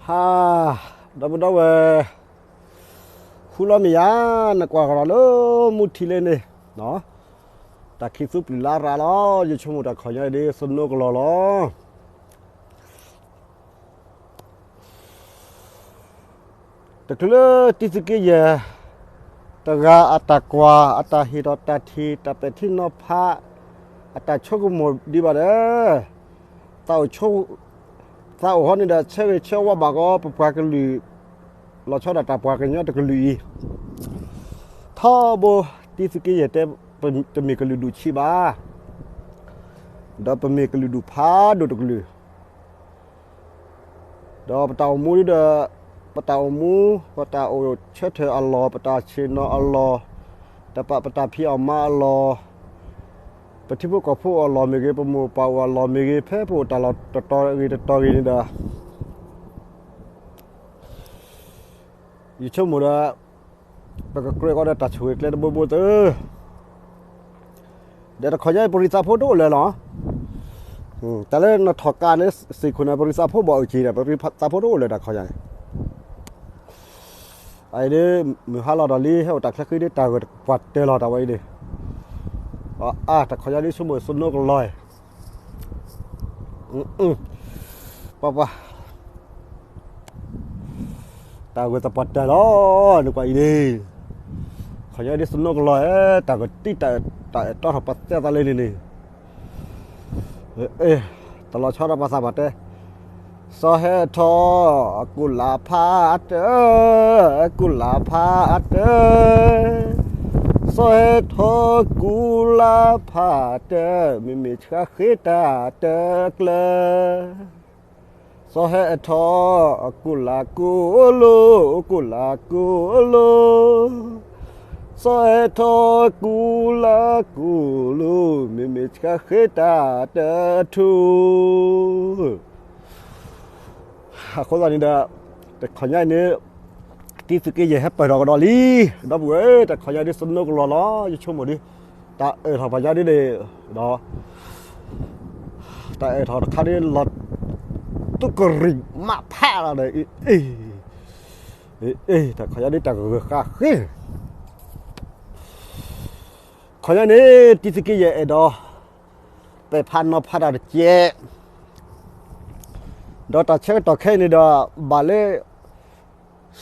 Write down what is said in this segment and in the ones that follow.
ဟါ, ဒီပုၢ်ဒီဝဲၢ်, ဃူလီၤမ့ၢ်ယၤ, နကွၢ်ကဒီးလၢမူထံလၢန့ၣ်, တၢ်ခံသူပျုၢ်လါရၤလီၤ, ယဆိကမိၣ်တၢ်ခီၣ်ညါဒ်စနိကလီၢ်လီၤ. တချုးလၢတံသုးက့ယဲၢ် တဂၤအတၢ်ကွၢ်, အတၢ်ဟ့ၣ်ထီၣ်တၢ်ထံၣ်, တၢ်ပဲာ်ထံနီၤဖး, အတၢ်ဆိကမိၣ်ဒံးဘၣ်ဒီး, သးအိၣ်ဆိ, သးအိၣ်ဟီန့ၣ်ဒီး ဆၢဂ့ၤဆၢဝါဘၣ်ကီး ပပှၤကလုာ်, လီၤဆီဒၣ်တၢ်ပှၤကညီတကလုာ်အံၤ, ထီဘိတံသုးက့ယဲၢ်တဲ, တမ့ၢ်ကလုာ်ဒူၣ်ဆံးဘၣ်, ဒီးပမ့ၢ်ကလုာ်ဒူၣ်ဖးဒိၣ်တကလုာ် ဒီးပတၢ်အိၣ်မူဒီး, ပတၢ်အိၣ်မူ, ပတၢ်အိၣ်ဆၢထၢၣ်အလီၢ်, ပတၢ်ဆ့ၣ်နီၤအလီၢ်, တပာ်ပတၢ်ဖံးအီၣ်မၤအလီၢ်, ပထံဖိကီၢ်ဖိအလီၢ်မ့ၢ်ဂ့ၤ, ပမိၢ်ပၢ်အိၣ်အလီၢ်မ့ၢ်ဂ့ၤ, ဖဲပအိၣ်တၢ်လီၢ်တတီၤဂ့ၤတတီၤဂ့ၤန့ၣ်ဒီး, ယဆိကမိၣ်ဒီး, ပကကြၢးဃီဒီးတၢ်ဆိၣ်ဂ့ၤကျဲတဘိဘိသၢ ဒီးတခီညါအံၤပရံသးဖိတအိၣ်လၢၤလီၤ. တၢ်လၢနထီၣ်ကးန့ၣ်စ့ၢ်ခိၣ်န့ၣ် ပရံသးဖိဘၣ်အုၣ်က့ၤဒီး ပရံသးဖိတအိၣ်လၢၤတၢ်ခီညါန့ၣ်, အအံၤဒ်, မုၢ်ဟါလီၤဒီးလံ ဟဲအိၣ်တၢ်ချၢဃံဒ်တၢ်ဂၢၢ်တပှၢ်တၢၢ်လီၤ တၢ်ဝဲအံၤဒ်, အါ တၢ်ခီညါဒ်ဆိကမိၣ်စနိကလီၢ် ပှၤပှၤ တၢ်ဂၢၢ်တပှၢ်တၢၢ်လီၤ နကွၢ်အံၤန့ၣ်, ခီညါဒ်စနိကလီၢ်ဧၢ, တၢ်ကတံၢ်တၢ်အဲၣ်တီထီၣ်ပှၤသဲသးလၢန့ၣ်န့ၣ်, တလီၤဆီဒီးပှၤသးပှၢ်တဲ, စီၤဟဲထီၣ်ကူလၢ်ဖးတၢၢ်, ကူလၢ်ဖးတၢၢ်, စီၤဟဲထီၣ်ကူလၢ်ဖးတၢၢ်, မ့မ့ၢ်ဆှါဃ့တၢ်တၢ်ကျၢၤ စီၤဟဲထီၣ် ကူလၢ်ကူလိၤ ကူလၢ်ကူလိၤ, စီၤဟဲထီၣ်ကူလၢ်ကူလိၤ မ့မ့ၢ်ဆှါဃ့တၢ်တထူၣ် အဃိသတးန့ၣ်ဒီး, တခီညါအံၤန့ၣ်, တံသုးက့ယဲၢ်ဟဲပၢၢ်ထီၣ်ကဒီးလံ, ဒီပုၢ်ဝဲၢ်, တခီညါဒ်စနိကလီၢ်လီၤ ယဆိကမိၣ်ဒ်, တၢ်အၢၣ်ထီၣ်ပှၤညါဒ်န့ၣ်, ဒီး တၢ်အၢၣ်ထီၣ်တခါဒ်လီၤ, သူကရံၣ်မးဖးလီၤဒီး, တၢ်ခီညါဒ်တၢ်ဂၢၢ်ဃါဃ့ ခီညါန့ၣ် တံသုးက့ယဲၢ်အဲၣ်ဒိး, ပဲာ်ဖးနီၤဖးတၢ်တကဲး, ဒီးတၢ်ဆၢကတီၢ်ခဲအံၤန့ၣ်ဒီး, ဘၣ်လၢ,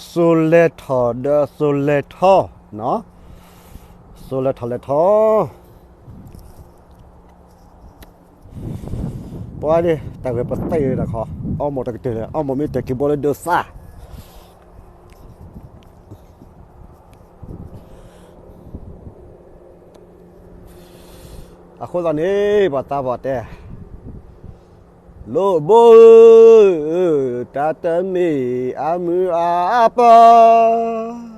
စိၤလဲၤထီၣ်ဒီးစိၤလဲၤထီ, စိၤလဲၤထီၣ်လဲၤထီ ပှၤဒ်တၢ်ဂဲၤပသဲၣ်တခီ, အီမိၢ်တကတၢၢ်လၢ အီမိၢ်မ့ၢ်တဲာ်က့ၤဘီလၢဒိးသး, အဃိသတးန့ၣ် ပှၤသးပှၢ်တဲ, လိၣ်ဘိဧၢ, တၢ်တမ့ၢ်အမုာ်အပၢၢ်,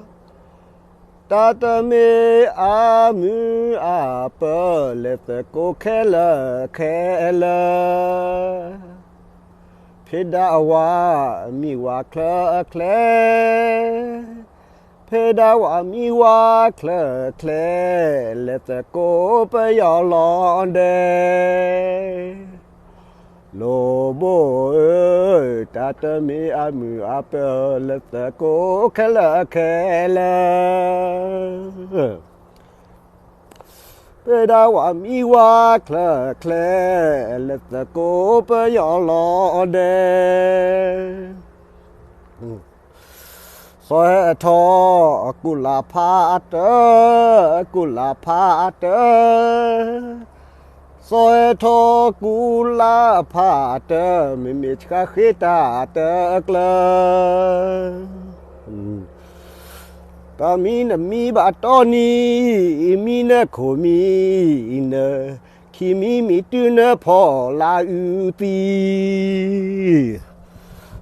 တၢ်တမ့ၢ်အမုာ်အပၢၢ် လဲၤသကိးခဲလၢာ်ခဲလၢာ်, ဖဲဒၣ်ဝၤ, မံဝၤချၢချဲ, ဖဲဒၣ်ဝၤမံဝၤချၢချဲ, လဲၤသကိးပယီၤလီၤဒဲး, လိၣ်ဘိဧၢ, တၢ်တမ့ၢ်အမုာ်အပၢၢ် လဲၤသကိးခဲလၢာ်ခဲလၢာ်, ဖဲဒၣ်ဝၤမံဝၤချၢချဲ, လဲၤသကိးပယီၤလီၤဒဲး စီၤဟဲထီၣ်ကူလၢ်ဖးတၢၢ်, ကူလၢ်ဖးတၢၢ်, စီၤဟဲထီၣ်ကူလၢ်ဖးတၢၢ်, မ့မ့ၢ်ဆှါဃ့တၢ်တကျၢၤ, တမံနမံဘၣ်တီနံၤ, မံနခိၣ်မံနၢ, ခံမံမံတုၤနဖီလာ်အုးသံ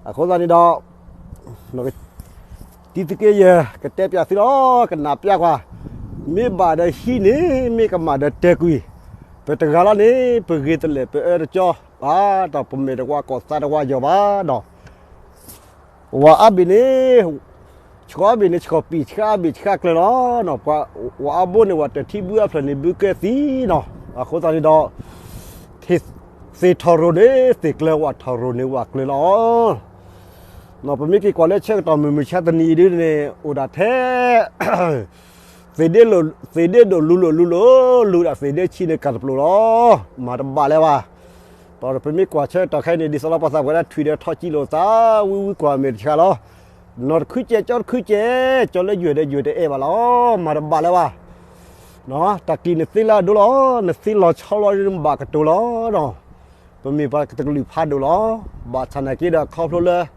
အဃိသတးန့ၣ်ဒီး, တံသုးက့ယဲၢ် ကတဲပၠးသုလီၤ, ကနၣ်ပၠးကွၢ်, မ့ၢ်ဘၣ်ဒီးဟံးန့ၢ်, မ့ၢ်ကမၣ်ဒီးတဲာ်ကွံာ်, ပတဂၤလီၤန့ၣ် ပဂ့ၤတလဲာ်ပအၢတကၠီ, ဘၣ်ဒီးပမဲာ်တဝါကီၢ်သးတဝါယီၤဘၣ်ဒီး ဝၤအါဘ့ၣ်န့ၣ်, ဆှီအါဘ့ၣ်န့ၣ် ဆှီပံာ်ဆှါအါဘ့ၣ်ဆှါကျၢၤလီၤ. ဝၤအါဘိန့ၣ် ဝၤတထံဘုအဖျၢၣ်န့ၣ်ဘုကဲသံနီၤ. အဃိသတးန့ၣ်ဒီး, သ့ၣ်ထီၣ်ရိၣ်န့ၣ်သ့ၣ်ကျၢၤ, ဝၤထီၣ်ရိၣ်န့ၣ်ဝၤကျၢၤလီၤ. ပမ့ၢ်က့ၤကွၢ်လၢဆၢကတီၢ်မုၢ်မုၢ်ဆါတနံၤအံၤဒ်န့ၣ် အိၣ်ဒၣ်ထဲ သ့ၣ်ဒ့ဒိၣ်လူၤလိာ်လူၤလိာ် လူၤဒၣ်သ့ၣ်ဒ့ဆံးန့ၣ် ကးတပျိၤလီၤ. မၤတဘၣ်လၢၤဘၣ်. ပမ့ၢ်ကွၢ်ဆၢကတီၢ်ခဲအံၤန့ၣ် ဒ်သိးလၢပှၤသးပှၢ်ဒၣ်ထွံၣ်ဒီးထီၣ်ကံလိာ်သး ဝံဝံကွၢ်မဲာ်တဆှးလီၤ. နီၢ်တခုကဲး ကၠီတခုကဲး ကၠီလၢယွဲၢ်ဒီးယွဲၢ်တအဲၣ်ဘၣ်လီၤ. မၤတဘၣ်လၢၤဘၣ်. တၢ်ကံၣ်နသ့လၢအဒိလီၤ, နသ့လီၤဆီလီၤ နဘၣ်ကတိၤလီၤ. ပမ့ၢ်ပှၤတကလုာ်ဖးဒိၣ်လီၤ. ဘၣ်ဆၣ်နာ်က့ဒီး ခီဖျိလၢ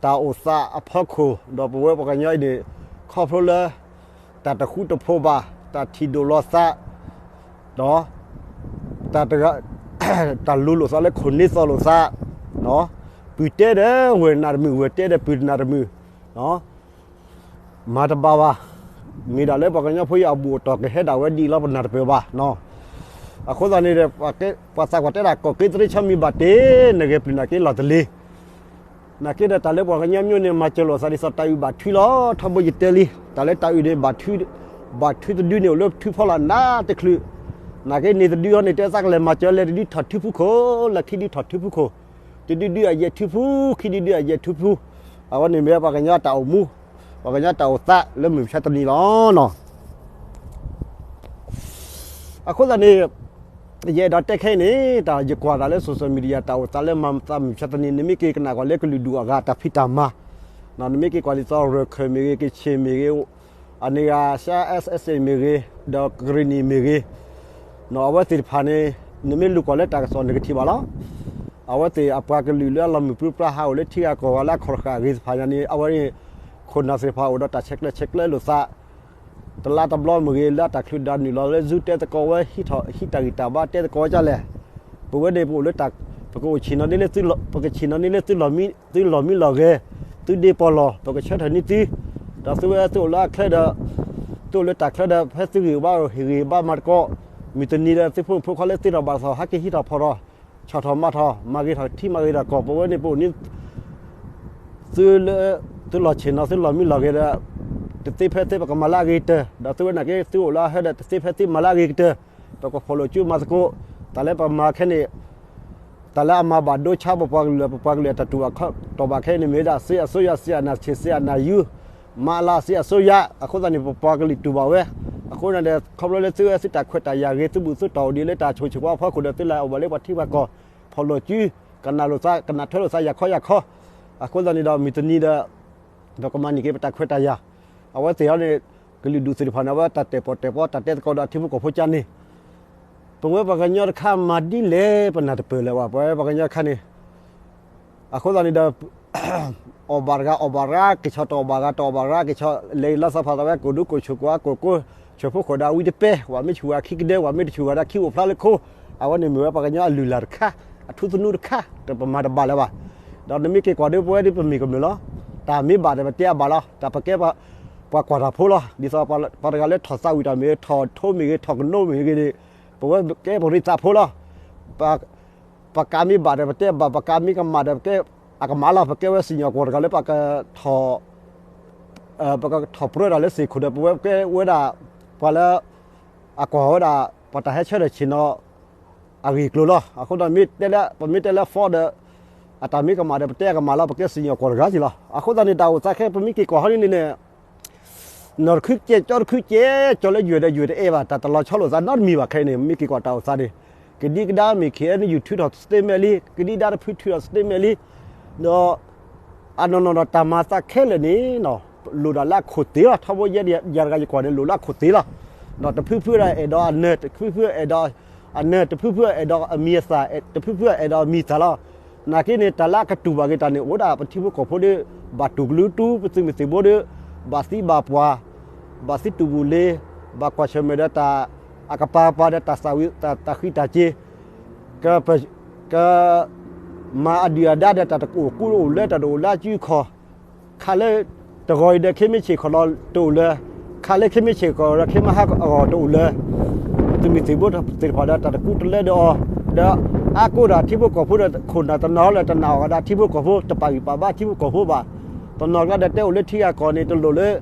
တၢ်အိၣ်သးအဖီခိၣ် ဒီးပဝဲပှၤကညီအံၤန့ၣ် ခီဖျိလၢ တၢ်တဃူတဖိးဘၣ်, တၢ်ထံၣ်ဒိၣ်လီၤသး ဒီး တၢ်လူၤလိာ်သးလၢခိၣ်နၢ်သီလိာ်သး, ပုၢ်တဲဒီးဝဲၢ်နးတမုာ် ဝဲၢ်တဲဒီးပုၢ်တနးတမုာ်, မၤတဘၣ်ဘၣ်. မ့ၢ်ဒၣ်လၢပှၤကညီဖိအံၤအဘူၣ်အတီၢ်ကဟဲဒၣ်ဝဲဒ်အံၤလီၤ ပနၢ်တပၢၢ်ဘၣ်. အဃိသတးန့ၣ်ဒီး ပှၤသးပှၢ်တဲဒၣ် ကီၢ်က့သရ့ဆီမံၤဘၣ်တ့ၢ် နဂဲၤပျုၢ်နာ်က့လီၤတလ့ၤ နာ်က့ဒီးတၢ်လၢပှၤကညီမ့ၢ်န့ၣ် မၤစၢၤလိာ်သးဒ်သိးတၢ်အုၣ်ဘၣ်ထွံလီၤ. ထီဘိယတဲလံ တၢ်လၢတၢ်အုၣ်န့ၣ် ဘၣ်ထွံတဒုန့ၣ် အိၣ်လၢထူဖီလာ်နးတချုး, နာ်က့န့ၣ်တဒုအံၤန့ၣ် တဲသးကလဲၤမၤစၢၤလဲၤတဒုထီၣ်ထူဖူခိၣ်, လၢခံဒုထီၣ်ထူဖူခိၣ်, တဒုဒုအယဲၢ်ထူဖူ, ခံဒုဒုအယဲၢ်ထူဖူ, အဝဲန့ၣ်မ့ၢ်ပှၤကညီတၢ်အိၣ်မူ, ပှၤကညီတၢ်အိၣ်သးလၢမုၢ်မဆါတနံၤလီၤ. အဃိသတးန့ၣ် ယအဲၣ်ဒိးတဲခဲအံၤန့ၣ် တၢ်ယကွၢ်တၢ်လၢ social media တၢ်အိၣ်သးလၢမၤသးမုၢ်မဆါတနံၤ နမ့ၢ်က့ၤကနၣ်ကွၢ်လၢကလုာ်ဒူၣ်အဂၤတၢ်ဖံးတၢ်မၤ, နမ့ၢ်က့ၤကွၢ်ဒ်သိး ရၢၢ်ခၢၣ်မ့ၢ်ဂ့ၤ, ကဆ့ၣ်မ့ၢ်ဂ့ၤ, အန့ၣ်ဂၤ ရှါ SSA မ့ၢ်ဂ့ၤ, ဒီးကရံၣ်နံၣ်မ့ၢ်ဂ့ၤ, အဝဲသ့ၣ်တဖၣ်န့ၣ် နမ့ၢ်လူၤကွၢ်လၢတၢ်ကစီၣ်နကထံၣ်ဘၣ်လီၤ. အဝဲသ့ၣ်အပှၤကလုာ်လၢအလီၤမုၢ်ပြံပြါဟးအိၣ်လၢထံဂၤကီၢ်ဂၤလၢအခီၣ်တဃာ်အဂ့ၤတဖၣ်ညါန့ၣ် အဝဲန့ၣ် ခိၣ်နၢ်သ့ၣ်တဖၣ်အိၣ်ဒီးတၢ်ဆဲးကျၢဆဲးကျၢလိာ်သး တလါတဘျီမ့ၢ်ဂ့ၤ လၢတၢ်ချုးဒၣ်နုာ်လီၤလၢ Zoom တဲသကိးဝဲ ဟံးတၢ်ဂံၢ်တၢ်ဘါတဲသကိးဝဲဒ်လဲၣ်, ပဝဲန့ၣ်ပအိၣ်လၢ ပကအိၣ်ဆ့ၣ်နီၤန့ၢ်လၢ ပကဆ့ၣ်နီၤန့ၢ်လၢ သုလီၤမံလီၤဂဲၤ, သုဒ့ပီၢ်လီၤ ပကဆၢထၢၣ်န့ၢ်သု, ဒီးသုဝဲသုအိၣ်လၢအချၢဒီး သုအိၣ်လၢတၢ်ချၢဒီး ဖဲသုဂံၢ်ဘါဟ့ၣ်ဂံၢ်ဘါမၤသကိး, မုၢ်တနံၤဒီးသုဖိမုၣ်ဖိခွါလၢသ့ထီၣ်ဘၣ်သီ ဟဲက့ၤဟံးထီၣ်ဖီၣ်ထီၣ်, ဆီၣ်ထီၣ်မၤထီၣ် မၤဂ့ၤထီၣ်ထံမၤဂ့ၤထီၣ်ကီၢ် ပဝဲန့ၣ်ပအိၣ်န့ၣ် သုလၢ သုလီၤဆ့ၣ်နီၤ သုလီၤမံလီၤဂဲၤဒီး တသ့ဖဲသ့ပကမၤလၢအဂ့ၤကတၢၢ်, ဒီးသုဝဲနာ်က့ သုအိၣ်လၢအဟဲဒီး တသ့ဖဲသ့မၤလၢအဂ့ၤကတၢၢ်, ပကဖီၣ်လိာ်စုမၤသကိး, တၢ်လၢပမၤခဲန့ၣ် တၢ်လၢအမၤဘၣ်ဒိဆါပပှၤကလုာ် ပပှၤကလုာ်အတၢ်တူၢ်ဘၣ်ခီတီၢ်ဘၣ်ခဲအံၤန့ၣ် မ့ၢ်ဝဲဒၣ် စစ်အစိုးရ စစ်အာဏာရှင် စစ်အာဏာယူ မလ စစ်အစိုးရ အဃိသတးန့ၣ် ပပှၤကလုာ်တူၢ်ဘၣ်ဝဲ, အဃိန့ၣ်ဒီး ခီဖျိလၢသုဝဲသုတၢ်ခွဲးတၢ်ယာ်ဂ့ၤ သုဘူၣ်သုတီၢ်အိၣ်ဒံးလၢတၢ်ဆိၣ်ဂ့ၤဆိၣ်ဝါအဖီခိၣ်ဒီး သုလဲၤအိၣ်ဘၣ်လၢပှၤထံပှၤကီၢ်, ဖီၣ်လိာ်စု, ကနၣ်လိာ်သး ကနၣ်ထွဲလိာ်သးယၤခီယၤခီ, အဃိသတးန့ၣ်ဒီး မုၢ်တနံၤဒီး ပကမၤန့ၢ်က့ၤပတၢ်ခွဲးတၢ်ယာ်, အဝဲသ့ၣ်အံၤန့ၣ် ကလုာ်ဒူၣ်သ့ၣ်တဖၣ်န့ၣ် အဝဲတၢ်တဲာ်ပီၣ်တဲာ်ပီ တၢ်တဲသကိးဒီးထံဖိကီၢ်ဖိကန့ၣ်, ပဝဲပှၤကညီတခါမၤဒ်လဲၣ် ပနၢ်တပၢၢ်လၢၤဘၣ် ပဝဲပှၤကညီတခါန့ၣ်, အဃိသတးန့ၣ်ဒီး အီၣ်ဘၣ်တဂၤအီၣ်ဘၣ်ရၣ်က့ၤဆီ တအီၣ်ဘၣ်ဂၤတအီၣ်ဘၣ်ရၣ်က့ၤဆီ, လဲၤလီၤသးဖးသးဝဲ ကိၢ်ဒူကိၢ်ဆိၣ်ကိၢ်အကိၢ်ကိၢ်, ဆိၣ်ဖိဃိၣ်ဒီးဝံတပဲ, ဝဲမ့ၢ်ဆိၣ်ဝဲဒၣ်ခံအိၣ်ဖျါလၢခိ, အဝဲန့ၣ်မ့ၢ်ဝဲပှၤကညီအလုၢ်အလၢ်တခါ, အထူသနူတခါ, ပမၤတဘၣ်လၢၤဘၣ်, ဒီးနမ့ၢ်က့ၤကွၢ်ဒီးပဝဲဒ်ပမ့ၢ်ကမျၢၢ်လီၤ, တၢ်မ့ၢ်ဘၣ်ဒီးပတဲအဘၣ်လီၤ, တၢ်ပကဲ ပှၤကွၢ်တၢ်ဖိလီၤ, ဒ်သိးပှၤတဂၤလၢထီၣ်သးဝံၣ်တၢ်မ့ၢ်ဂ့ၤ ထီၣ်ထိမ့ၢ်ဂ့ၤ ထီၣ်ကနိမ့ၢ်ဂ့ၤန့ၣ်, ပဝဲကဲပရံသးဖိလီၤ, ပ ပကးမ့ၢ်ဘၣ်ဒီးပတဲဘၣ်, ပကးမ့ၢ်ကမၣ်ဒီးပကဲ, အကမၣ်လီၤ, ပကဲဝဲစံၣ်ညီၣ်ကွီၢ်တဂၤလၢပကထီၣ်, ပကထီၣ်ပြၢတၢ်လၢစ့ၢ်ခိၣ်ဒီး ပဝဲကဲဝဲဒၣ် ပှၤလၢ အကွၢ်ဝဲဒၣ် ပှၤတၢ်ဟဲဆၢထၢၣ်ဆ့ၣ်နီၤ အဂ့ၢ်အကျိၤလီၤ. အဃိဒီး ပမ့ၢ်တဲလၢ ပမ့ၢ်တဲလၢ form ဒီး အတၢ်မ့ၢ်ကမၣ်ဒီး ပတဲအကမၣ်လီၤ, ပကဲစံၣ်ညီၣ်ကွီၢ်တဂၤက့ၤလီၤ. အဃိသတးန့ၣ် တၢ်အိၣ်သးခဲ ပမ့ၢ်က့ၤကွၢ်ဟီဒ်န့ၣ်န့ၣ် နီၢ်တခုကဲး ကၠီတခုကဲး ကၠီလၢယွဲၢ်ဒီးယွဲၢ်တအဲၣ်ဘၣ်, တၢ်တလီၤဆီလိာ်သးနီတမံၤဘၣ်ခဲအံၤန့ၣ် မ့ၢ်က့ၤကွၢ်တၢ်အိၣ်သးန့ၣ်, ကဒံကဒါမ့ၢ် KNU ထုးထီၣ် statement လံ, ကဒံကဒါတဖုထုးထီၣ် statement လံ, ဒီး အနီၢ်နီၢ်ဒီးတၢ်မၤသးခဲလၢာ်န့ၣ် လိၣ်ဒၣ်လၢအခိၣ်သ့လီၤ. ထီဘိယဲဒၣ်ယၤတဂၤယကွၢ်န့ၣ် လိၣ်လၢအခိၣ်သ့လီၤ. ဒီးတဖုဖုဒီးအဲၣ်ဒိးအနၢၤ, တဖုဖုအဲၣ်ဒိးအနၢၤ, တဖုဖုအဲၣ်ဒိးအမံၤအသၣ်, တဖုဖုအဲၣ်ဒိးအမံၤအသၣ်လီၤ. နာ်က့န့ၣ် တၢ်လၢအကတူၢ်ဘၣ်က့ၤတၢ်န့ၣ် အိၣ်ဒၣ်ပထံဖိကီၢ်ဖိဒီး ဘၣ်တူၢ်ကလုာ်တူၢ် ပသုးမုၢ်သံၣ်ဘိဒီး ဘၣ်သံဘၣ်ပှၢ်, ဘၣ်သံတူၢ်ဘူၣ်လ့ၤ, ဘၣ်ကွၢ်ဆၢၣ်မဲာ်ဒီးတၢ်အကပၤပၤဒီးတၢ်သးဝံၣ် တၢ်ဃံးတၢ်စ့ၤ, က က မၤအဒုၣ်အဒါဒီးတၢ်တအိၣ်ကူအိၣ်လဲ တၢ်တအိၣ်လၢအစုအခီၣ်, ခးလၢတဂီၤအံၤဒီး ခ့မ့ၢ်ဆ့ၣ်ခီၣ်လီၤတအိၣ်လၢၤ, ခးလၢခ့မ့ၢ်ဆ့ၣ်ခီၣ်ဒီး ခ့မ့ၢ်ဟါအဂီၢ်တအိၣ်လၢၤ, သုးမုၢ်သံၣ်ဘိသ့ၣ်တဖၣ်ဒီး တၢ်တကူတလဲဒီးအီၤ, ဒီးအါကိးတၢ်ထံဖိကီၢ်ဖိဒီး ခိၣ်နၢ်တနီၤလၢတနာ်အီၤဒီးထံဖိကီၢ်ဖိ တပာ်ဂံၢ်ပာ်ဘါထံဖိကီၢ်ဖိဘၣ်. တနီၤကျါဒီးတဲအိၣ်လၢထံဂၤကီၢ်န့ၣ် တလိၣ်လၢ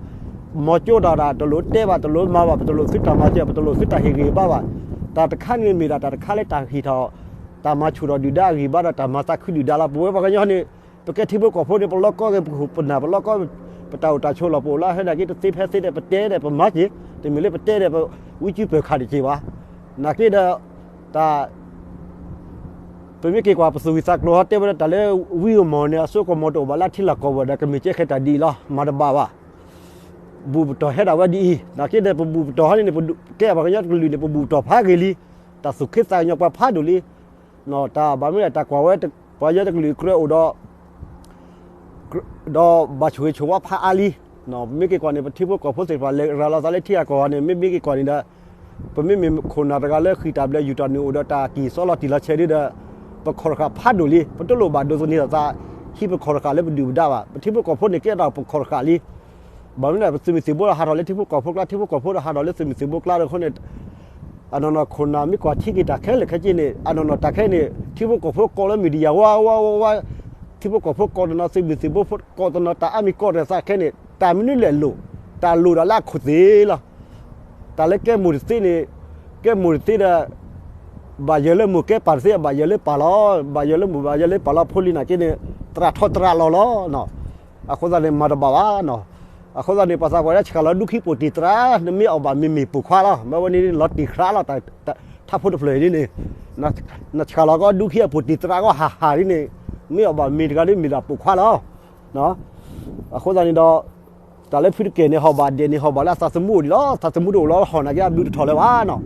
မီၤကၠိတၢ်ဒီး တလိၣ်တဲဘၣ် တလိၣ်မၤဘၣ် ပတလိၣ်သုတၢ်မၤစၢၤ ပတလိၣ်သုတၢ်ဟ့ၣ်ဂံၢ်ဘါဘၣ်. တၢ်တခါန့ၣ်မ့ၢ်ဒၣ်တၢ်တခါလၢတၢ်ဟ့ၣ်ထီၣ် တၢ်မၤဆူၣ်ထီၣ်ဒုၣ်ဒါအဂံၢ်ဘါဒီး တၢ်မၤသးခုဒုၣ်ဒါလီၤ. ပဝဲပှၤကညီန့ၣ် ပကဲထံဖိကီၢ်ဖိန့ၣ် ပလီၢ်ကီၢ်က့ၤပဃုာ်ပနၢ် ပလီၢ်ကီၢ် ပတၢ်အိၣ်တၢ်ဆိးလီၤ ပအိၣ်လၢဟဲနာ်က့ တသ့ဖဲသ့ဒီး ပတဲဒီးပမၤက့ၤ, တမ့ၢ်လၢပတဲဒီးပဝံစုပၢၢ်ခးတက့ၤဘၣ်. နာ်က့ဒီး တၢ် ပမ့ၢ်က့ၤကွၢ်ပသူၣ်ဝံၣ်သးကျိၤဟီတဲဝဲဒၣ် တၢ်လၢဝံအမီၢ်န့ၣ် အစိကမီၤတအိၣ်ဘၣ်လၢထံလီၢ်ကီၢ်ပူၤဒီး ကမ့ၢ်ကဲဃဲတၢ်ဒ်အံၤလီၤ မၤတဘၣ်ဘၣ်. ဘူၣ်ပတီၢ်ဟဲဒၣ်ဝဲဒ်အံၤ နာ်က့ဒီး ပဘူၣ်ပတီၢ်ဟီန့ၣ်န့ၣ် ပကဲပှၤကညီတကလုာ်န့ၣ် ပဘူၣ်ပတီၢ်ဖးဂ့ၤလံ, တၢ်သူၣ်ခ့သးကညီၤပှၤဖးဒိၣ်လံ. တၢ်ဘၣ်မနုၤလဲၣ် တၢ်ကွၢ်ဝဲ ပှၤကညီတကလုာ်ကြၢးအိၣ်ဒီး ဒီးဘၣ်ဆိၣ်ဂ့ၤဆိၣ်ဝါဖးအါလံ. ပမ့ၢ်က့ၤကွၢ်န့ၣ် ပထံဖိကီၢ်ဖိသ့ၣ်တဖၣ် လဲၤရၤလီၤသးလၢထံဂၤကီၢ်ဂၤန့ၣ် မ့မ့ၢ်က့ၤကွၢ်န့ၣ်ဒီး ပမ့မ့ၢ်ခိၣ်နၢ်တဂၤလၢဃံၣ်တၢ်ဘျဲးယူၢ်တၢ်နုာ်အိၣ်ဒီးတၢ်ကံၢ်စီလီၤတံၢ်လီၤဆဲးဒ်ဒီး ပခီၣ်တဃာ်ဖးဒိၣ်လံ, ပတလိၣ်ဘၣ်ဒိးသန့ၤသး ဟံးပခီၣ်တဃာ်လၢပဒုၣ်ပဒါဘၣ်. ပထံဖိကီၢ်ဖိန့ၣ်ကဲဒၣ်ပခီၣ်တဃာ်လံ. ဘၣ်မနုၤလဲၣ် ပသုးမုၢ်သံၣ်ဘိဒီးဟးထီၣ်လၢထံဖိကီၢ်ဖိကျါ ထံဖိကီၢ်ဖိဒီးဟးထီၣ်လၢသုးမုၢ်သံၣ်ဘိကျါဒီးအဃိန့ၣ် အနီၢ်နီၢ်ခိၣ်နၢ်မ့ၢ်ကွၢ်ထံက့ၤတၢ်ခဲလၢာ်ခဲဆ့န့ၣ် အနီၢ်နီၢ်တၢ်ခဲန့ၣ် ထံဖိကီၢ်ဖိကိးလၢ media ဝါဝါဝါဝါ, ထံဖိကီၢ်ဖိကိးတနီၤ သုးမုၢ်သံၣ်ဘိကိးတနီၤ တၢ်အါမံၤကိးတသးခဲန့ၣ် တၢ်မနုၤလဲၣ်လိၣ်, တၢ်လိၣ်ဒၣ်လၢအခိၣ်သ့ၣ်လီၤ. တၢ်လၢကဲမိၢ်တသ့န့ၣ် ကဲမိၢ်တသ့ဒီး ဘၣ်ယၢၤလၢမိၢ်ကဲပၢ်တသ့ ဘၣ်ယၢၤလၢပၢ်လီၤ, ဘၣ်ယၢၤလၢမိၢ်ဘၣ်ယၢၤလၢပၢ်လီၤ ဖိလံၤနာ်က့န့ၣ် သရၣ်ထီသရၣ်လီၤလီၤ. အဃိသတးန့ၣ် မၤတဘၣ်ဘၣ်နီၤ. အဃိသတးန့ၣ် ပှၤသးပှၢ်လၢဆှၢလီၤဒူခံပိာ်တံၢ်သရၣ် နမ့ၢ်အီၣ်ဘၣ်မ့ၤမ့ၢ်ပိာ်ခွါလီၤ. မ့ၢ်ဝဲန့ၣ်လီၤတံၢ်သရၣ်လီၤ ထးဖိတဖျၢၣ်ဒ်န့ၣ် နဆှၢလီၤကီဒူခံအပိာ်တံၢ်သရၣ်ကီဟးဟးဒ်န့ၣ် မ့ၢ်အီၣ်ဘၣ်မ့ၤတဂၤဒ်မ့ၢ်ဒၣ်ပိာ်ခွါလီၤ. အဃိသတးန့ၣ်ဒီး တၢ်လၢဖုတကဲၢ်န့ၣ် ဟီၣ်ဘၣ်ဒဲးန့ၣ် ဟီၣ်ဘၣ်လၢအသးသမူအိၣ်ဒံးလီၤ. သးသမူတအိၣ်လီၤ ဟီၣ်နာ်က့အဘျုးတထီၣ်လၢၤဘၣ်နီၤ.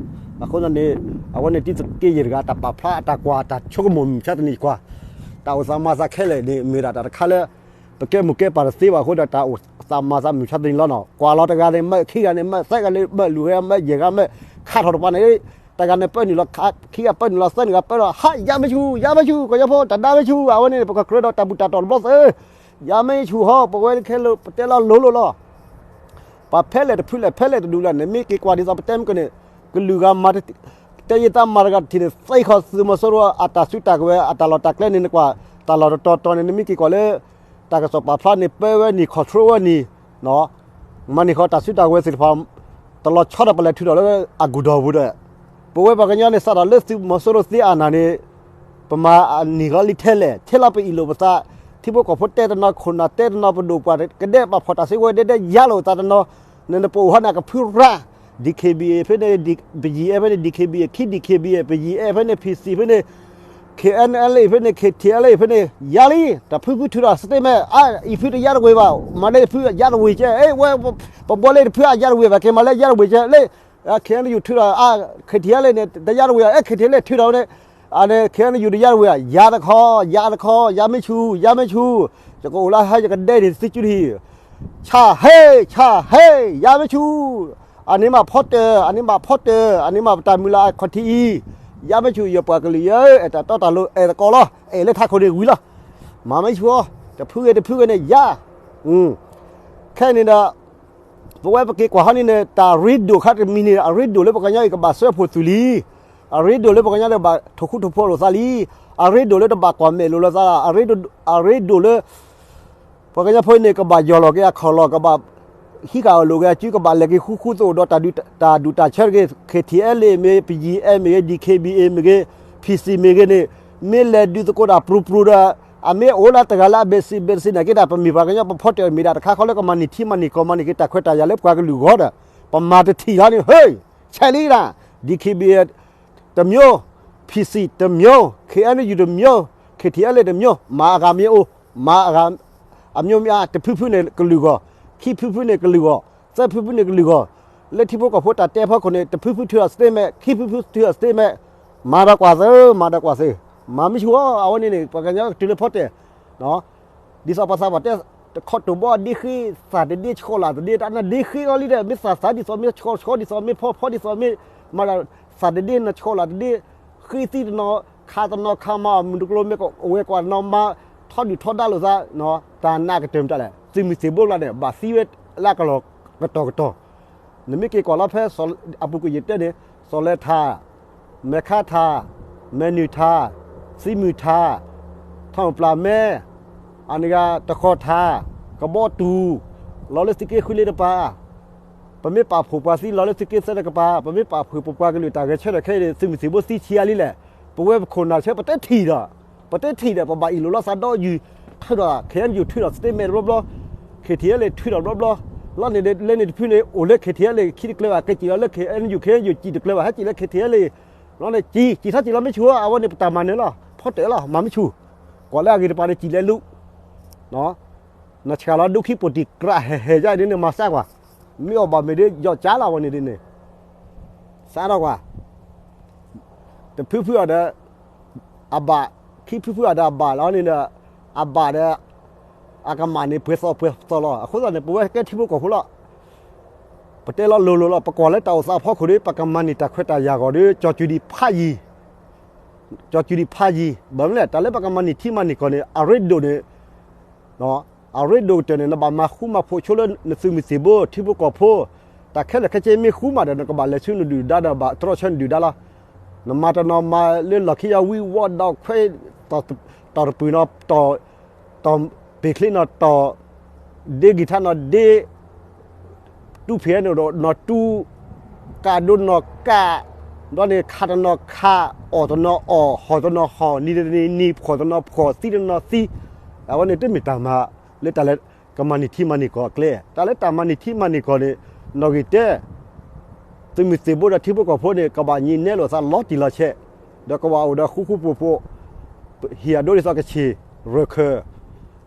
အဃိသတးန့ၣ် အဝဲန့ၣ်တံၤသကိးယဲၢ်တဂၤ တၢ်ပာ်ဖျါအတၢ်ကွၢ် တၢ်ဆိကမိၣ်မုၢ်မဆါတနံၤကွၢ် တၢ်အိၣ်သးမၤသးခဲလၢာ်န့ၣ် မ့ၢ်ဒၣ်တၢ်တခါလၢ ပကဲမိၢ်ကဲပၢ်တသ့ဘၣ်အဃိဒီး တၢ်အိၣ်သးမၤသးမုၢ်မဆါတနံၤလီၤနီၤ. ကွၢ်လီၤတဂၤန့ၣ် မၢခံဂၤန့ၣ် မၢသၢဂၤလၢ မၢလွံၢ်ဂၤ မၢယဲၢ်ဂၤ မၢခးထီၣ်တပၤန့ၣ် တဂၤန့ၣ်ပၢနုာ်လီၤ ခံဂၤပၢနုာ်လီၤ သၢနုာ်ဂၤပၢလီၤ ဟး ယါမ့ၢ်ဆူၣ် ယါမ့ၢ်ဆူၣ် ကညီဖိတၢ်ဒါမ့ၢ်ဆူၣ် အဝဲန့ၣ် ပကကြၢးဒီးတၢ်ဘူၣ်တၢ်တီၢ်တဘျီသ့ ယါမ့ၢ်ဆူၣ်ဟီ ပဝဲခဲလၢာ် ပတဲလီၤလိၤလိၤလီၤ. ပှၤဖဲလဲၣ်တဖုလဲၣ် ဖဲလဲၣ်တဒူၣ်လဲၣ်န့ၣ် မ့ၢ်က့ၤကွၢ်ဒ်သိးပတဲမ့ၢ်ကန့ၣ် ကလုာ်ဂၤမၤ တဲယံာ်တၢ်မၤတဂၤတထံၣ်န့ၣ် သံဃီသုးမီၤစိရိၤအတၢ်စုတၢ်ကဝဲၤ အတၢ်လီၢ်တၢ်ကျဲန့ၣ် နကွၢ် တၢ်လီၢ်တတီၤတီၤန့ၣ် နမ့ၢ်က့ၤကွၢ်လၢ တၢ်ကစီၣ်ပာ်ဖျါန့ၣ် ပၢဝဲန့ၣ် control ဝဲန့ၣ် မၤန့ၢ်ဃီၤတၢ်စုတၢ်ကဝဲၤသ့ၣ်တဖၣ် တလီၤဆီဒီးပလဲၤထုးထီၣ်လၢအကူၣ်ဒီပူၤဒီး ပဝဲပှၤကညီန့ၣ် စးထီၣ်လၢသုးမီၤစိရိၤသ့အနၢ်န့ၣ် ပမၤအနံၣ်ဃီလံထဲလဲၣ် ထဲလီၤပအံၣ်လိာ်ပသး ထံဖိကီၢ်ဖိတဲတနီၤ ခိၣ်နၢ်တဲတနီၤ ပဒိၣ်ပှၢ်ကဒဲး ပှၤဖီၣ်တၢ်စုကဝဲၤဒဲးဒဲး ယါလိာ်သးတနီၤ နနပအိၣ်ဟီန့ၣ် ကဖုရၣ် DKBA ဖဲန့ၣ် ပယံၤအဲၣ်ဖဲန့ၣ် DKBA ခံ DKBA ပယံၤအဲၣ်ဖဲန့ၣ် PC ဖဲန့ၣ် KNLA ဖဲန့ၣ် KTLA ဖဲန့ၣ် ယါလံ တဖုဖုထုးဒီး statement အါ အံၤဖုတယါတဝ့ၤဘၣ် မၤလၢတဖုယါတဝ့ၤကဲ အဲ ဝဲ ပဘှီလၢတဖုအယါတဝ့ၤဘၣ် ကဲမၤလၢယါတဝ့ၤကဲ လၢ KNU ထုးဒီး အါ KTLA န့ၣ် တယါတဝ့ၤ အဲ KTLA ထုးဒီးဝဲန့ၣ် အန့ၣ် KNU တယါတဝ့ၤ ယါတခီ ယါတခီ ယါမ့ၢ်ဆူၣ် ယါမ့ၢ်ဆူၣ် ယကအိၣ်လၢဟဲယကဒဲန့ၣ် သံကၠူတဟံၣ် ဆၣ်ဟ့ ဆၣ်ဟ့ ယါမ့ၢ်ဆူၣ် အန့ၣ်မးဖီတၢၣ် အန့ၣ်မးဖီတၢၣ် အန့ၣ်မးပတၢ်မုၢ်လၢ်အခီၣ်ထံးအံၤ ယါမ့ၢ်ဆူၣ် ယပှၤကလုာ်ယဲ အဲၣ်တၢ်တီတၢ်လိၤ အဲၣ်သကိးလီၤ အဲၣ်လၢထးခိၣ်န့ၣ်ဝံၤလီၤ မၤမ့ၢ်ဆူၣ်အီၤ တဖုဂ့ၤတဖုဂ့ၤန့ၣ် ယါ ခဲန့ၣ်ဒီး ပဝဲပက့ၤကွၢ်ဟီန့ၣ်န့ၣ် တၢ်ရ့ဒိၣ်ခါတမံၤန့ၣ် အရ့ဒိၣ်လၢပှၤကညီအံၤကဘၣ်စၢဖှိၣ်သုးလံ အရ့ဒိၣ်လၢပှၤကညီဒီးဘၣ်ထိၣ်ဃူထိၣ်ဖိးလိာ်သးလံ အရ့ဒိၣ်လၢတဘၣ်ကွၢ်မဲာ်လိာ်လီၤသး အရ့ဒိၣ်လၢ ပှၤကညီဖိန့ၣ် ကဘၣ်ယီၢ်လီၤက့ၤအခီၣ်လီၢ် ကဘၣ်ဟံးဃာ်အလိာ်က့ၤအစု ကဘၣ်လဲၤက့ၤဃူဃူသိးဒီးတၢ်ဒုးတၢ်ဆၢတဂ့ၤ KTLA မ့ၢ် ပယံၤအဲၣ်မ့ၢ်ဂ့ၤ DKBA မ့ၢ်ဂ့ၤ PC မ့ၢ်ဂ့ၤန့ၣ် မ့ၢ်လဲၤဒုးသကိးတၢ်ပြူၤပြူၤဒီး အမ့ၢ်အိၣ်လၢတဂၤလၢအဘဲးစံးဘဲးစံးနာ်က့တၢ် ပမ့ၢ်ပှၤကညီပဖီတၢၣ်မ့ၢ်ဒၣ်တခါဃီလၢကမၤန့ၢ်ထံမၤန့ၢ်ကီၢ် မၤန့ၢ်က့ၤတၢ်ခွဲးတၢ်ယာ်လၢပှၤကလုာ်ဂီၢ်ဒီး ပမၤတထံၣ်လီၤန့ၣ် ဟ့ၣ် ဆဲးလံဒၣ် DKBA တမျိုး PC တမျိုး KNU တမျိုး KTLA တမျိုး မၤအဂၤမ့ၢ်အိၣ် မၤအဂၤ အမျိုးမျိုး တဖုဖုန့ၣ်ကလုာ်ဂီၢ်, ခံဖုဖုန့ၣ်ကလုာ်ဂီၢ်, သၢဖုဖုန့ၣ်ကလုာ်ဂီၢ်, လၢထံဖိကီၢ်ဖိတၢ်တဲဖီခိၣ်န့ၣ် တဖုဖုထုးဒီး statement ခံဖုဖုထုးဒီး statement မၤဒီးကွၢ်သ့, မၤဒီးကွၢ်သ့, မၤမ့ၢ်ဆူၣ်အီၤ အဝဲန့ၣ်န့ၣ် ပှၤကညီကတုၤလၢဖီတဲာ် ဒ်သိးပှၤသးပှၢ်တဲ တခီတိၢ်ဘီဒ့ဃ့ သးတဒ့ဆှီလၢ်တဒ့ တၢ်နဒ့ဃ့အီၤလံဒီး မ့ၢ်သးသးဒ်သိးမ့ၢ်ဆှီဆှီဒ်သိးမ့ၢ်ဖီဖီဒ်သိးမ့ၢ် မၤဒီး သးတဒ့နဆှီလၢ်တဒ့ ဃ့သံတနီၤ ခးတနီၤခးမၤအီၤ မုၢ်တကျိၤမ့ၢ်ကဝဲၤကွာ်တနီၤမၤ ထီဒုၣ်ထီဒါလိာ်သး တၢ်နာ်ကတၢၢ်မတၤလဲၣ် သုးမုၢ်သံၣ်ဘိလီၤန့ၣ် ဘၣ်သံဝဲလၢကလီၢ်ကတီၢ်ကတီၢ် နမ့ၢ်က့ၤကွၢ်လီၤဖဲ အပူၤကွံာ်ယတဲန့ၣ် စီၤလဲၤထၣ် မဲာ်ခါထၣ် မဲာ်နုာ်ထၣ် သံမုၢ်ထၣ် ထီၣ်ပျၢ်မဲ အန့ၣ်ဂၤတဃီၤထၣ် ကဘီတူၢ် လီၤလၢသုးက့ဃုလ့တပၤ ပမ့ၢ်ပာ်ဖှိၣ်ပှၤသံလီၤလၢသုးက့သၢတကပၤ ပမ့ၢ်ပာ်ဖှိၣ်ပပှၤကလုာ်တၢ်ဂဲၤဆၢထၢၣ်ခဲအံၤန့ၣ် သုးမုၢ်သံၣ်ဘိသံဆံးအါလံလဲၣ် ပဝဲပခိၣ်နၢ်ဆၢ ပတဲထံၣ်ဒီး ပတဲထံၣ်ဒီး ပဘၣ်အ့ၣ်လိာ်လီၤသးဒီးယုၢ် ထုးဒီး ခ့ၣ်အဲၣ်ယူၣ် ထုးဒီး statement တဘျီဘျီ, ခ့ၣ်ထံးအဲၣ်လ့ၣ် ထုးဒီးတဘျီဘျီ, လီၤန့ၣ် လၢန့ၣ်တဖုန့ၣ် အိၣ်လၢ ခ့ၣ်ထံးအဲၣ်လ့ၣ် ခံတကျဲဘၣ်, ကဲစံၣ်လီၤလၢ ခ့ၣ်အဲၣ်ယူၣ် ခ့ၣ်အဲၣ်ယူၣ် စံၣ်တကျဲဘၣ်, ဟဲစံၣ်လၢ ခ့ၣ်ထံးအဲၣ်လ့ၣ်, လီၤန့ၣ် စံၣ် စံၣ်ထီၣ်စံၣ်လီၤ မ့ၢ်ဆူၣ်ဧါ, အဝဲန့ၣ် ပတၢ်မၤနၢၤလီၤ, ဖီတၢၣ်လီၤ, မၤမ့ၢ်ဆူၣ်, ကွၢ်လၢအဂ့ၤတပၤန့ၣ် စံၣ်လဲၤလူၤ နဆှၢလီၤဒိခံပိာ်တံၢ်ကြးဟဲဟဲယါန့ၣ် နမၤစၢ်ကွၢ်, မ့ၢ်အီၣ်ဘၣ်မ့ၢ်ဒ် ယီၢ်ကၠါလီၤဝဲန့ၣ်ဒ်န့ၣ်, စးထီၣ်ကွၢ်, တဖုဖုအီၤဒီး အဘၣ်, ခံဖုဖုအီၤဒီးအဘၣ်လီၤန့ၣ်ဒီး, အဘၣ်ဒီး အကမၣ်န့ၣ် ပှဲၤသီပှဲၤသီလီၤ. အဃိသတးန့ၣ် ပဝဲကဲထံဖိကီၢ်ဖိလီၤ. ပတဲလီၤလိၤလိၤလီၤ, ပကွၢ်လၢတၢ်အိၣ်သးအဖီခိၣ်ဒီး ပကမၤန့ၢ်တၢ်ခွဲးတၢ်ယာ်အဂီၢ်ဒီး ကၠီၤစူၤဒံးဖးယံၤ, ကၠီၤစူၤဒံးဖးယံၤ, ဘၣ်မနုၤလဲၣ်, တၢ်လၢပကမၤန့ၢ်ထံမၤန့ၢ်ကီၢ်န့ၣ် အရ့ဒိၣ်န့ၣ် အရ့ဒိၣ်ကတၢၢ်န့ၣ် နဘၣ်မၤဃူမၤဖိးဆိလၢနသုးမုၢ်သံၣ်ဘိ ထံဖိကီၢ်ဖိ, တၢ်ခဲလၢာ်ခဲဆ့မ့ၢ်ဃူမးဒီး နကဘၣ်လဲၤဆူနဒုၣ်ဒါဒီးဘၣ်တြီဆၢနဒုၣ်ဒါလီၤ. နမၤတနီၤမၤလၢလီၢ်ခံယါဝံဝီဒီးခွဲး, တီၢ်တပူၤနီၤ, တီၢ်ပ့ၤချ့နီၤ, တီၢ်ဒ့ဂံၢ်ထါနီၤဒ့ တူၢ်ဖံးဟဲန့ၣ်ဒီးနီၢ်တူၢ်, ကးဒိနီၢ်ကး, ဒီးန့ၣ် ခးတနီၢ်ခး, အီၣ်တနီၢ်အီၣ်, ဟီၣ်တနီၢ်ဟီၣ်, နံၤတနံၤနံၤ, ဖှီၣ်တနီၢ်ဖှီၣ်, သံတနီၢ်သံ, အဝဲန့ၣ်တမ့ၢ်တၢ်မၤလၢတၢ်လၢကမၤန့ၢ်ထံမၤန့ၢ်ကီၢ်အကျဲ, တၢ်လၢတၢ်မၤန့ၢ်ထံမၤန့ၢ်ကီၢ်န့ၣ်, နီၣ်ဂံၢ်တဲ သုးမုၢ်သံၣ်ဘိဒီးထံဖိကီၢ်ဖိန့ၣ် ကဘၣ်ညံးနဲလိာ်သးလီၤတံၢ်လီၤဆဲး, ဒီးကဘၣ်အိၣ်ဒီးဃူဃူဖိးဖိး, ဟံၣ်အဒိဒ်သိးကဆ့ၣ်, ရၢၢ်ခၢၣ်,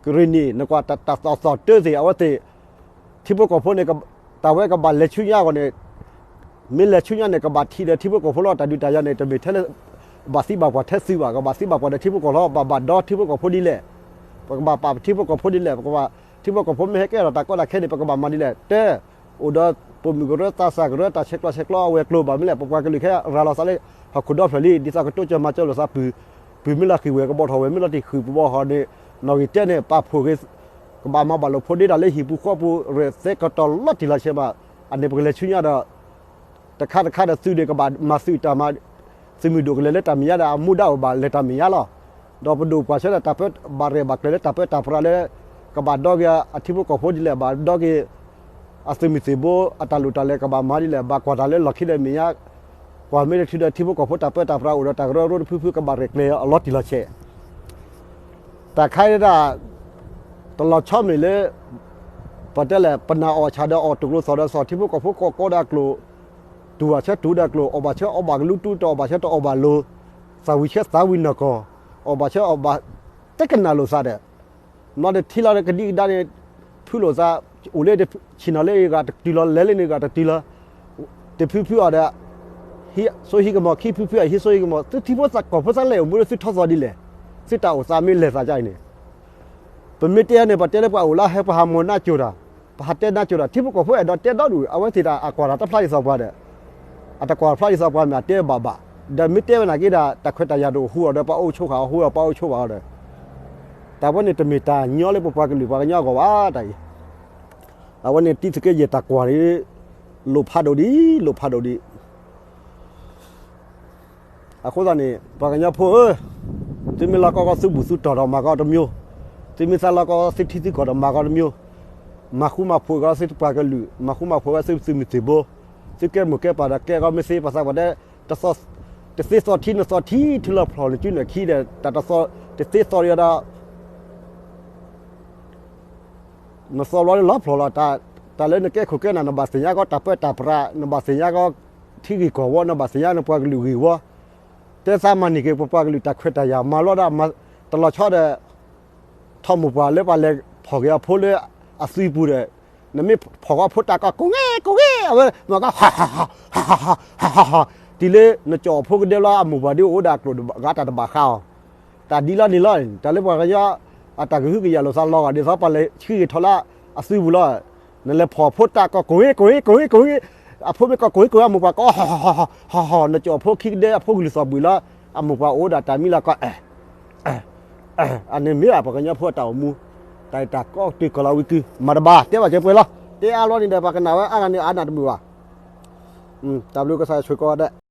ကရ့ၣ်နံၣ်, နကွၢ်တၢ်သိၣ်သိၣ်တၢသ့ၣ် အဝဲသ့ၣ်, ထံဖိကီၢ်ဖိန့ၣ်, တၢ်ဝဲကဘၣ်လဲၤဆူညါအဂီၢ်န့ၣ်, မ့ၢ်လဲၤဆူညါန့ၣ် ကဘၣ်ထံၣ်ဒီးထံဖိကီၢ်ဖိလီၤ. တၢ်ဒုးတၢ်ယၤန့ၣ် တမ့ၢ်ထဲလၢ ဘၣ်သံဘၣ်ပှၢ်ထဲသုးဘၣ်, ကဘၣ်သံဘၣ်ပှၢ်ဒီးထံဖိကီၢ်ဖိလီၤ. ဘၣ်ဘၣ်ဒီထံဖိကီၢ်ဖိဒ်လဲၣ်, ပကဘၣ်ပာ်ထံဖိကီၢ်ဖိဒ်လဲၣ်, ပကဘၣ်, ထံဖိကီၢ်ဖိမ့ၢ်ဟဲကဲထီၣ်တၢ်ကီတၢ်ခဲန့ၣ် ပကဘၣ်မၤဒ်လဲၣ်, တဲ အိၣ်ဒီးပိာ်မုၣ်ကရၢ သးစၢ်ကရၢ တၢ်ဆဲးကျိးဆဲးကျိးအဝဲၤကျိၤ ဘၣ်မနုၤလဲၣ်, ပပှၤကလုာ်ခဲအံၤရၤလီၤသးလၢ ဟီၣ်ခိၣ်ဒီဖျၢၣ်လံ, ဒ်သိးကတိစၢၤမၤစၢၤလိာ်သးပုၢ်, ပုၢ်မ့ၢ်လီၤဃံၢ်ဝဲၢ်ကဘီထီၣ်ဝဲၢ်မ့ၢ်လီၤတံၢ်ဃုာ်ပဘီထီၣ်န့ၣ်, နီၣ်ဂံၢ်တဲန့ၣ် ပာ်ဖှိၣ်ဂ့ၤ, ကဘၣ်မၤဘၣ်လိာ်ဖိဒ့တၢ်လၢဟံၣ်ပူၤဃီပူၤ ရဲၣ်သဲကတီၤလီၤတံၢ်လီၤဆဲးဘၣ်, အန့ၣ်ပကလဲၤဆူညါဒီး တခါတခါဒီးသုးဒီးကဘၣ်မၤသုးတၢ်မၤ, သုးမုၢ်ဒိၣ်ကလဲၤလၢတၢ်မဲာ်ညါဒီး အမူဒါအိၣ်ဘၣ်လဲၤတၢ်မဲာ်ညါလီၤ. ဒီးပဒိၣ်ပှၢ်ဆၢဒီးတၢ်ပၢဘၣ်ရဲၣ်ဘၣ်ကျဲၤလၢတၢ်ပၢတၢ်ပြးလၢ ကဘၣ်ဒီက့ၤအထံဖိကီၢ်ဖိဒ်လဲၣ်, ဘၣ်ဒီက့ၤ အသုးမုၢ်သံၣ်ဘိ အတၢ်လိၣ်တၢ်လဲၤကဘၣ်မၤဒ်လဲၣ်, ဘၣ်ကွၢ်တၢ်လၢလီၢ်ခံဒီးမဲာ်ညါ, ကွၢ်မ့ၢ်တချုးဒီးထံဖိကီၢ်ဖိတၢ်ပၢတၢ်ပြးအိၣ်ဒီးတၢ်ကရၢကရိတဖုဖုကဘၣ်ရဲၣ်ကျဲၤအီၤလီၤတံၢ်လီၤဆဲး တၢ်ခါဒၣ် တလီၤဆီမ့ၢ်လၢ ပတဲလဲၣ် ပနၢ်အီၣ်ဆၣ်ဒီးအီၣ် တူၢ်ကျိၤသီၣ်ဒီးသီၣ် ထံဖိကီၢ်ဖိကိးကိးဒီးအကျိၤ, တူၢ်ဘၣ်ဆၢတူၢ်ဒီးအကျိၤ, အီၣ်ဘၣ်ဆၢအီဘၣ်ကလူတူၢ်, တအီၣ်ဘၣ်ဆၢတအီဘၣ်လိၤ, သးဝံၣ်ဆၢသးဝံၣ်နီၢ်ကီၢ်, အီၣ်ဘၣ်ဆၢအီဘၣ် တကနၣ်လိာ်သးဒီး မ့ၢ်တထံၣ်လီၤကဒံကဒါန့ၣ် ဖုလိာ်သး, အိၣ်လၢ ဆ့ၣ်နီၤလၢဂၤတတုၤလီၤ, လဲၤလၢန့ၣ်ဂၤတတုၤလီၤ, တဖုဖုအီၤဒီး ဟံးစိဟံးကမီၤ, ခံဖုဖုအဟံးစိဟံးကမီၤ, သုထံဖိကီၢ်ဖိသးလဲၣ်အိၣ်မူလၢသုထီသီဒ်လဲၣ်, သုတၢ်အိၣ်သးမ့ၢ်လဲၤသးဒ်အံၤန့ၣ်, ပမ့ၢ်တဲန့ၣ် ပတဲလၢပှၤအိၣ်လၢဟဲပှၤဟးမီၢ်နါစိၤတၢ်, ပဟးတဲနါစိၤတၢ်, ထံဖိကီၢ်ဖိအဲၣ်ဒိးတဲဒီဒူၣ်, အဝဲသ့ၣ်တၢ်အကွၢ်တၢ်တဖျါဒ်သိးပှၤဒီး အတကွၢ်ဖျါဒ်သိးပှၤမ့ၢ်အတဲဘၣ်ဘၣ်, ဒီးမ့ၢ်တဲဝဲနာ်က့ဒီး တၢ်ခွဲးတၢ်ယာ်တအိၣ်ဟူအီၤဒီး ပှၤအိၣ်ဆိးဃာ်အီၤဟူအီၤ ပှၤအိၣ်ဆိးဘၣ်အီၤဒီး, တၢ်ဝဲန့ၣ်တမ့ၢ်တၢ်ညီလၢပပှၤကလုာ်ပှၤကညီအဂီၢ်ဘၣ်တၢ်အံၤ, အဝဲန့ၣ်တံသုးက့ယဲၢ်တၢ်ကွၢ်န့ၣ် လိၣ်ဖးဒိၣ်ဒံး လိၣ်ဖးဒိၣ်ဒံး အဃိသတးန့ၣ် ပှၤကညီဖိဧၢ, သုမ့ၢ်လီၤကီကီသုးဘူးသုတီၢ်ဒီးမၤကီတမံၤ, သုမ့ၢ်သးလီၤကီသုထံသုကီၢ်ဒီးမၤကီတမံၤ, မၤဃူမၤဖိးကီသုပှၤကလုာ်, မၤဃူမၤဖိးကီသုသုးမုၢ်သံၣ်ဘိ, သုကဲမိၢ်ကဲပၢ်ဒီးကဲကီမ့ၢ်သ့ ပှၤသးပှၢ်တဲ, တသ့သီထံနသီထံ ထုလီၤဖျီၣ်နစုနခံဒီး တၢ်တသ့သီဒီး နသီဘျီလၢလီၤဖျီၣ်လီၤ, တၢ်လၢနကဲခိၣ်ကဲနၢ် နဘၣ်သ့ၣ်ညါကီတၢ်ပၢတၢ်ပြး, နဘၣ်သ့ၣ်ညါကီထံဂ့ၢ်ကီၢ်ဝီ, နဘၣ်သ့ၣ်ညါနပှၤကလုာ်ဂ့ၢ်ဝီ, တဲသးမၤန့ၢ်က့ၤပပှၤကလုာ်တၢ်ခွဲးတၢ်ယာ် မၤလီၤဒၣ် တလီၤဆီဒီး ထီၣ်မိၢ်ပှၢ်လၢပှၤလဲၤဖီၣ်က့ၤအဖိလၢအသွံပူၤဒီး, နမ့ၢ်ဖီၣ်ကီဖိတၢ်ကီကိးဂ့ၤကိးဂ့ၤ အဝဲမၤကီ တုၤလၢနကၠီၣ်အဖိကဒဲလီၤအမိၢ်ပှၢ်ဒ်အိၣ်ဒၣ်အကျိၤဂၤတၢ်တဘၣ်ဃးအီၤ, တၢ်ဒ်လီၤန့ၣ်လီၤ, တၢ်လၢပှၤကညီ အတၢ်ကဟုကယာ်လိာ်သးလီၤဂာ်ဒ်သိးပှၤလဲၤဆှံဂ့ၤထီၣ်လၢအသွံပူၤလီၤ, နလဲၤဖီၣ်ဖိတၢ်ကီကိးဂ့ၤကိးဂ့ၤကိးဂ့ၤ, အဖိမ့ၢ်ကီကိးဂ့ၤကိးဂ့ၤ အမိၢ်ပှၢ်ကီ ဟီၣ်ဟီၣ်ဟီၣ်ဟီၣ် နကၠီၣ်အဖိခံကဒဲအဖိကလုၢ်သီၣ်ဘှံးလီၤ, အမိၢ်ပှၢ်အိၣ်ဒၣ်တၢ်မံလီၤကီ အန့ၣ်မ့ၢ်ဒၣ်ပှၤကညီဖိအတၢ်အိၣ်မူ, တၢ်အံၤတၢ်ကီတုၤကီၢ်လီၤဝံၤကု, မၤတဘၣ် တဲဘၣ်ကဲပှဲၤလီၤ, တဲအါလီၤန့ၣ်ဒီး ပှၤကနၣ်ဝဲအါဂၤန့ၣ် အါနၢ်တမုာ်ဘၣ်, တၢ်ဘျုးကစၢ်ယွၤဆိၣ်ဂ့ၤကီးဒဲး